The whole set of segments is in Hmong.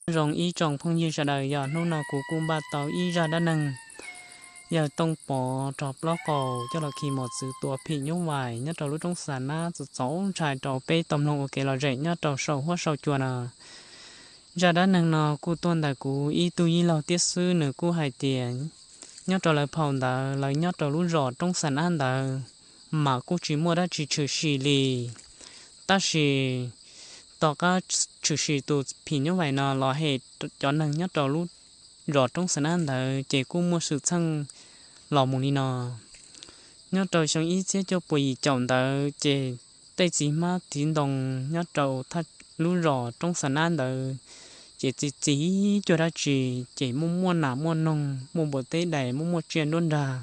Nyob zoo ib tsoom phooj ywg sawv daws, yog hnub no kuv kuj npaj tau ib zaj dab neeg yawg Tooj Pov rog plaub qaum coj los khi mos txwv tua phim nyuj vais nyob rau lub roob Xa Nab txaus txaus ntshai rau peb tau mloog ua kev lom zem nyob rau saum huab saum cua no. Zaj dab neeg no kuj tuaj ntawm kuv ib tug yij laug thiab xwb, nws kuj hais tias nyob rau lawv phau ntawd lawv nyob rau lub zos roob Xa Nab ntawd mas kuj tsis muaj dab tsi tshwm sim li. Tab sis tom qab tshwm sim tus phim nyuj vais no los hem cov neeg nyob rau lub zos roob Xa Nab ntawd ces kuj muaj xwm txheej los mus li no. Nyob rau xyoo ib txhiab cuaj puas yim caum ntawd ces tej txiv hmab txiv ntoo nyob rau lub zos roob Xa Nab ntawd ces txi txiv cuag dab tsi, ces muaj muaj nas muaj noog, muaj npua teb dais, muaj muaj tsiaj nruab nrag.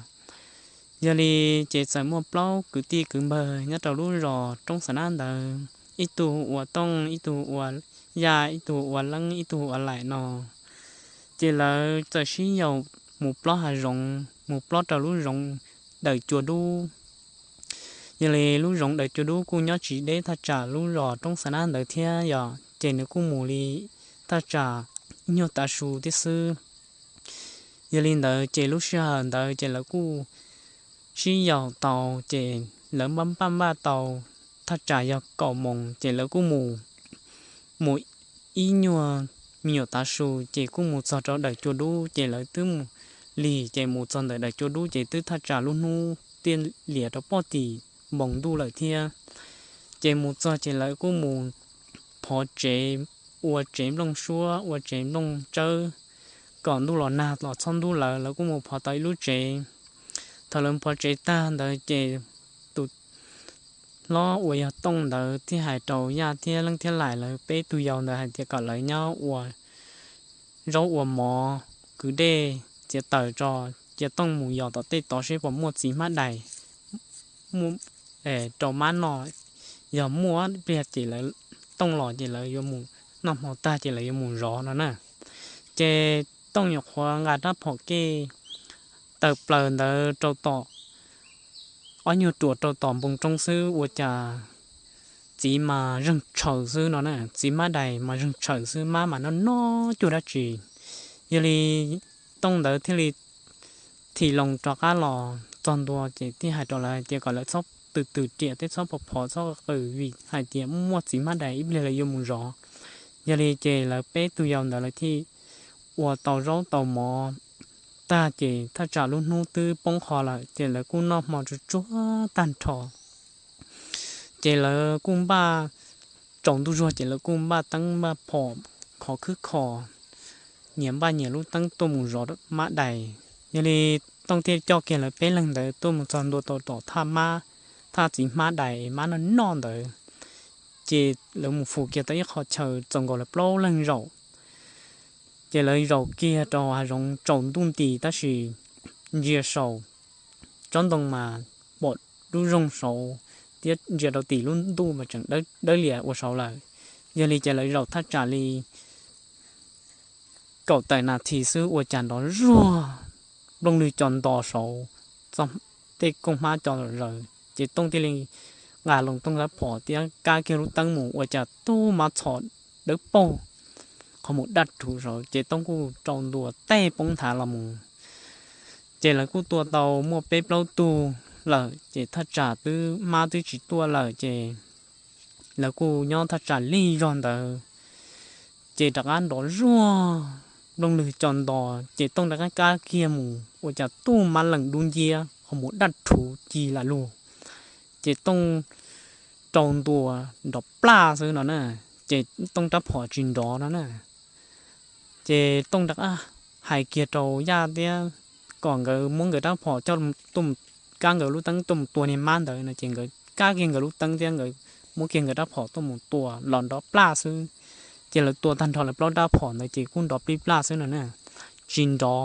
Yog li ces txawm muaj plaub kwv tij kwv npawg nyob rau lub zos roob Xa Nab ntawd, ib tug ua Tooj, ib tug ua Yaj, ib tug ua Leeb, ib tug ua Laim no. Ces lawv txawm sib yaum mus plob hav zoov, mus plob rau lub zoov Daws Cua Dub. Yog li lub zoov Daws Cua Dub kuj nyob tsis deb thaj tsam lub zos roob Xa Nab ntawd thiab yom, ces nws kuj mus li thaj tsam ib nyuag tav su thiab xwb. Yog li ntawd ces lub sij hawm ntawd ces lawv kuj sib yaum tau, ces lawv npaj npaj npaj tau thaj tsam yog kaum moos ces lawv kuj mus, mus ib nyuag me nyuam tav su ces kuj mus txog rau Daws Cua Dub, ces lawv twb mus lig ces mus txog ntawm Daws Cua Dub ces twb thaj tsam lub hnub tiaj lias rau poj tim npoo ntuj lawm thiab. Ces mus txog ces lawv kuj mus phov tsev, ua tsev nplooj suab, ua tsev nplooj tsawb, kom ntuj los nag los txhob ntub lawv, lawv kuj mus phov tau ib lub tsev. Thaum lawv phov tsev tag ntawd ces tus hlob uas yog Tooj ntawd thiaj hais rau Yaj thiab Leeb thiab Laim lawv peb tug yau ntawd hais tias kom lawv nyob ua zaub ua mov, kwv dej, txiav taws tso, cia Tooj mus yos tom tej tod seb puas muaj txiv hmab dais rau mab noj. Yog muaj pliag ces lawv, Tooj los ces lawv yuav mus noj hmo tag ces lawv yuav mus zov no na. Ces Tooj nyuam qhuav nqa rab phom kev tawm plaws ntawd rau tom, ob nyuag ruam rau tom npoo roob xwb ua cas txiv mas zeeg tshaws xwb no na, txiv hmab dais mas zeeg tshaws xwb, mab mas noj noj cuag dab tsi. Yog li Tooj ntawd thiaj li thim loo rov qab los txog ntua ces thiaj hais rau lawv hais tias kom lawv txhob tws tws riam thiab txhob phov phov txhob qw vim hais tias muaj txiv hmab dais ib pliag lawv yuav mus zov. Yog li ces lawv peb tug yau ntawd lawv thiaj ua tau zaub tau mov tag ces thaj tsam lub hnub twb poob qho lawm ces lawv kuj noj hmo tsuag tsuag tag nrho. Ces lawv kuj npaj, tsaus ntuj zuag ces lawv kuj npaj teeb npaj phom khov khwb kho, nyias npaj nyias lub teeb tuaj mus zov mab dais. Yog li Tooj thiaj coj kiag lawv peb leeg ntawd tuaj mus txog ntua tau tom thaj mab, thaj txiv hmab dais mab noj noj ntawd. Ces lawv mus fus kiag tau ib qho chaw txaus nkaus lawv plaub leeg zaum. Ces lawv zaum kiag rau hav zoov tsaus ntuj nti tab sis ntsia saud tsob ntoo mas pom lub zoog saud thiab ntsia rau tim lub ntuj mas tseem dawb lias ua saud lawm. Yog li ces lawv zaum thaj tsam li kaum tawm nas this xwb ua cas nrov zuag, nplooj lwg co nto saud, tej kooj hmab co zaws. Ces Tooj thiaj li nqa loo Tooj rab phom thiab kab kiag lub teeb mus ua cas tub mab txhos dawb paug qhov muag daj rhuv saud ces Tooj kuj rau ntua tej poob nthav los mus. Ces lawv kuj tua tau muaj peb plaub tug lawm ces thaj tsam twb mab twb tsis tuaj lawm ces lawv kuj nyob thaj tsam lig zog ntawd. Ces rov qab nrov zuag, nplooj lwg co nto, ces Tooj rov qab kab kiag mus ua cas tub mab lees dub nciab qhov muag daj rhuv ci lam lug. Ces Tooj rau ntua nrov plaj xwb no na, ces Tooj rab phom tsis nrov no na. Ces Tooj rov qab hais kiag rau Yaj thiab kom nkawd muab nkawd rab phom coj tuaj mus kab nkawd lub teeb tuaj mus tua niag mab ntawd no ces nkawd kab kiag nkawd lub teeb thiab nkawd muab kiag nkawd rab phom tuaj mus tua los nrov plaj xwb. Ces lawv tua tag nrho lawv plaub rab phom ntawd ces kuj nrov plij plaj xwb no na, tsis nrov.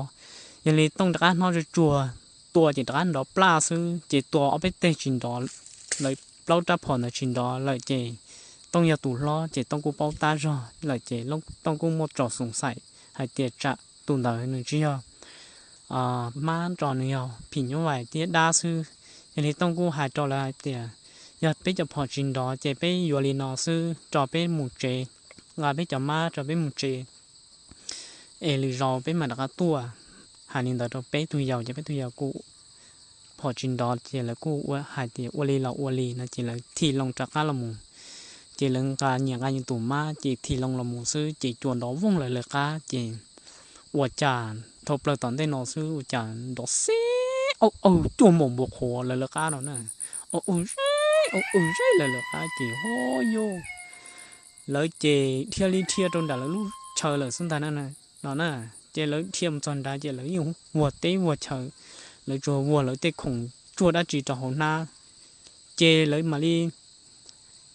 Yog li Tooj rov qab hnov tsuag tsuag, tua ces rov qab nrov plaj xwb, ces tua ob peb teg tsis nrov, lawv plaub rab phom ntawd tsis nrov lawm ces Tooj yog tus hlob ces Tooj kuj paub tab zog lawm ces Tooj kuj muaj tso xoom xaim hais tias tsam tus ntawd nws tsis yog mab tso, nws yog phim nyuj vais thiab dab xwb. Yog li Tooj kuj hais rau lawv hais tias yog peb cov phom tsis nrov ces peb yuav li no xwb, tso peb mus tsev, nqa peb cov mab tso peb mus tsev. es lwm zaus peb mam rov qab tuaj. Hais li ntawd rau peb tug yau ces peb tug yau kuj phom tsis nrov ces lawv kuj ua hais tias ua li los ua li no ces lawv thim loo rov qab los mus. Ces lawv nqa nyias nqa nyias tus mab ces thim loo los mus xwb ces cua nrov vooj lawv lawv qab ces ua cas dhau plaws tom ntej no xwb ua cas nrov xeb au au cuaj npaum npua qhuav lawv lawv qab no na. Au au zeb au au zeb lawv lawv qab ces ho yog lawv ces dhia li dhia rau nram lawv lub chaw lawm xwb ntag no na. Ces lawv dhia mus txog nrad ces lawv yeej vuag teb vuag chaw, lawv tsuas vuag lawv tej khoom tsuag dab tsi rau hauv hnab. Ces lawv mam li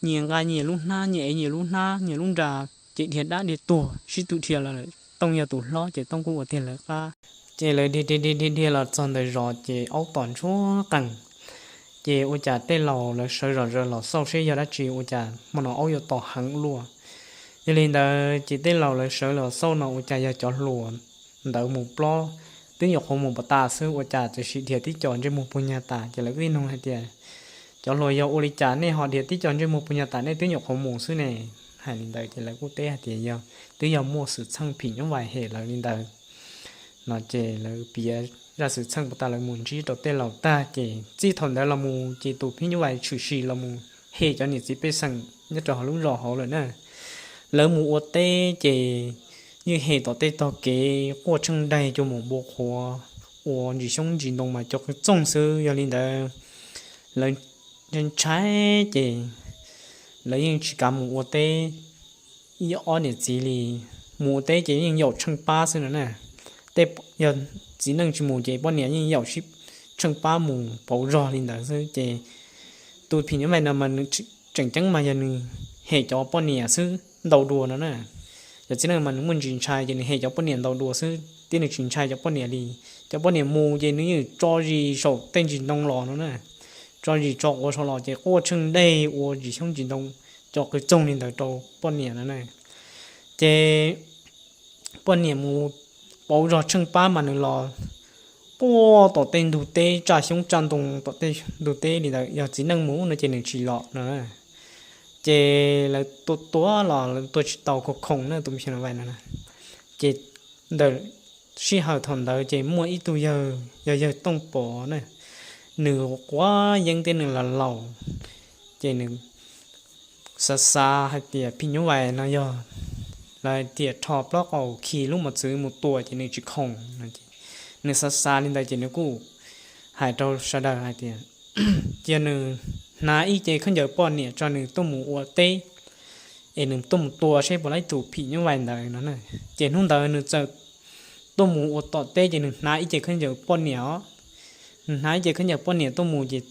nyias nqa nyias lub hnab, nyias ev nyias lub hnab, nyias lub nra, ces dhia dab dhia tuag sib tw dhia los lawm. Tooj yog tus hlob ces Tooj kuj ua tiag lawv qab. Ces lawv dhia dhia dhia dhia los txog ntawm zos ces aub tom ntsuag qees. Ces ua cas tej laus lawv sawv zom zaws los xauj seb yog dab tsi ua cas hmo no aub yuav tom heev luaj. Yog li ntawd ces tej laus lawv sawv los xauj no ua cas yog cov hluas ntawd mus plob twb nyuam qhuav mus pov tas xwb ua cas txawm sim dhia tib co ntsej muag puag nyag tas. Ces lawv kuj tib nug hais tias, cov hluas yog ua li cas nej ho dhia tib co ntsej muag puag nyag tas nej twb nyuam qhuav mus xwb ne? Hais li ntawd ces lawv kuj teb hais tias yog twb yog muaj xwm txheej phim nyuj vais hem lawv li ntawd no ces lawv piav zaj xwm txheej puag ta lawv mus ntsib rau tej laus tag ces txij thaum ntawd los mus ces tus phim nyuj vais tshwm sim los mus hem cov niam txiv pej xeem nyob rau hauv lub zos hauv lawm na. Lawv mus ua teb ces yeej hem tom tej tog kev quaj tsheej daig cua mus npua qhuav, ua ntsis xyoob ntsis ntoo mas cov qw txoog xwb. Yog li ntawd lawv ntshai ces lawv yeej tsis kav mus ua teb ib ob niam txiv li. Mus ua teb ces yeej yaum tsheej pab xwb no na. Tej yog txiv neej tsis mus ces poj niam yeej yaum sib tsheej pab mus pauv zog li ntawd xwb ces tus phim nyuj vais no mas nws tseem ceeb mas yog nws hem cov poj niam xwb ntau dua no na. Cov txiv neej mas nws muaj ntsis ntshai ces nws hem cov poj niam ntau dua xwb thiab nws tsis ntshai cov poj niam li. Cov poj niam mus ces nws yeej tso zis saum tej ntsis ntoo los no na, tso zis tso quav saum los ces quaj tsheej daig ua ntsis xyoob ntsis ntoo, cov qw txoog li ntawd rau poj niam no na. Ces poj niam mus pauv zog tsheej pab mas nws los quaj tom tej ntug teb, tsa xyoob tsa ntoo tom tej ntug teb li ntawd. Yog txiv neej mus no ces nws tsis los no. Ces lawv tua tua los lawv tua tsis tau, khoom khoom na tus phim nyuj vais no. Ces ntawm sij hawm thaum ntawd ces muaj ib tug yawg, yog yawg Tooj Pov na, nws quav yeeb thiab nws los laus, ces nws xav xav hais tias phim nyuj vais no yog lawv hais tias rho plaub qaum khi lub mos txwv mus tua ces nws tsis khoom no. Nws xav xav li ntawd ces nws kuj hais rau sawv daws hais tias cia nws hnav ib ce khaub ncaws poj niam tso nws tuaj mus ua teb, es nws tuaj mus tua seb puas laib tus phim nyuj vais ntawd no na. Ces hnub ntawd nws txawm tuaj mus ua tom teb ces nws hnav ib ce khaub ncaws poj niam os. Nws hnav ib ce khaub ncaws poj niam tuaj mus ces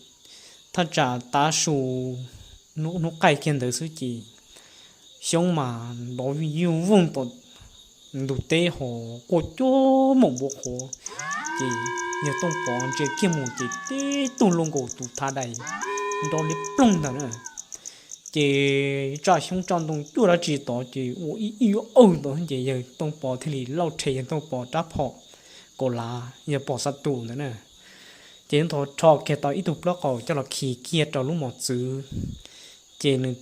thaj tsam tav su hnub qaij kiag ntawd xwb ces xyoob mas nrov yug voog tom ntug teb ho quaj cuag mus npua qhuav. Ces yawg Tooj Pov ntsia kiag mus ces tib tug luaj nkaus tus thav dais nrov li ploog ntawd na. Ces tsa xyoob tsa ntoo cuaj dab tsi tod ces ua ib ib awg tod ces yawg Tooj Pov thiaj li lauj rhe yawg Tooj Pov rab phom kaus lav yawg pom xav tus ntawd na. Ces ntho rho kiag tau ib tug plaub qaum coj los khi kiag rau lub mos txwv. Ces nws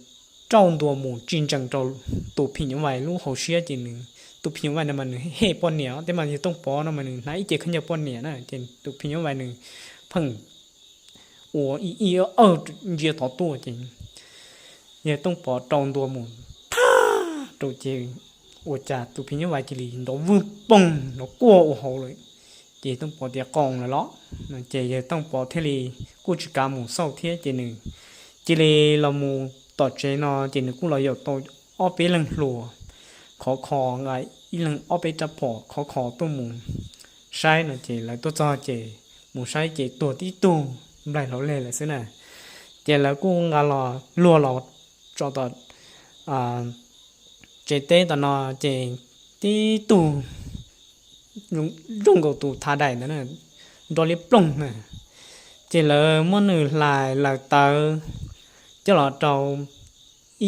rauj ntua mus tsis ntsees rau tus phim nyuj vais lub hauv siab ces nws, tus phim nyuj vais no mas nws hem poj niam thiab mas yawg Tooj Pov no mas nws hnav ib ce khaub ncaws poj niam na ces tus phim nyuj vais nws pheej ua ib ib awg ntsia tod tuaj ces yawg Tooj Pov rauj ntua mus thab rau ces ua cas tus phim nyuj vais cia li nrov vwg poog nrov quaj ua hauv lawm. Ces Tooj Pov tias qoos lawm los no ces yawg Tooj Pov thiaj li kuj tsis kav mus xauj thiab ces nws cia li los mus tom tsev no ces nws kuj los yaum tau ob peb leeg hluas khov kho, nqa ib leeg ob peb rab phom khov kho tuaj mus saib no ces lawv tuaj txog ces mus saib ces tuag tib tug nplaig hlau leg lawm xwb na. Ces lawv kuj nqa los luag los tso tom tsev teb tom no ces tib tug zoo nkaus tus thav dais ntawd na, nrov li ploog na. Ces lawv muab nws hlais lawv tawv coj los rau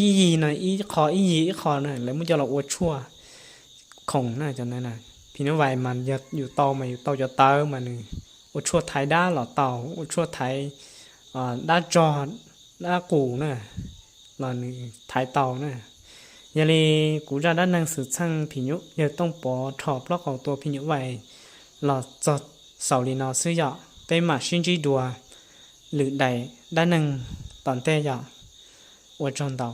ib yig no, ib qho ib yig ib qho na, lawv muab coj los ua tshuaj khoom na. Cov ntawd phim nyuj vais mas yog yus tau mas yus tau cov tawv mas nws ua tshuaj thaiv dab los tau, ua tshuaj thaiv dab tsog dab qus na los nws thaiv tau na. Yog li kuv zaj dab neeg xwm txheej phim nyuj yawg Tooj Pov rho plaub qau tua phim nyuj vais los txog xaus li no xwb yom. Peb mam sib ntsib dua lwm daim dab neeg tom ntej yom. Ua tsaug ntau.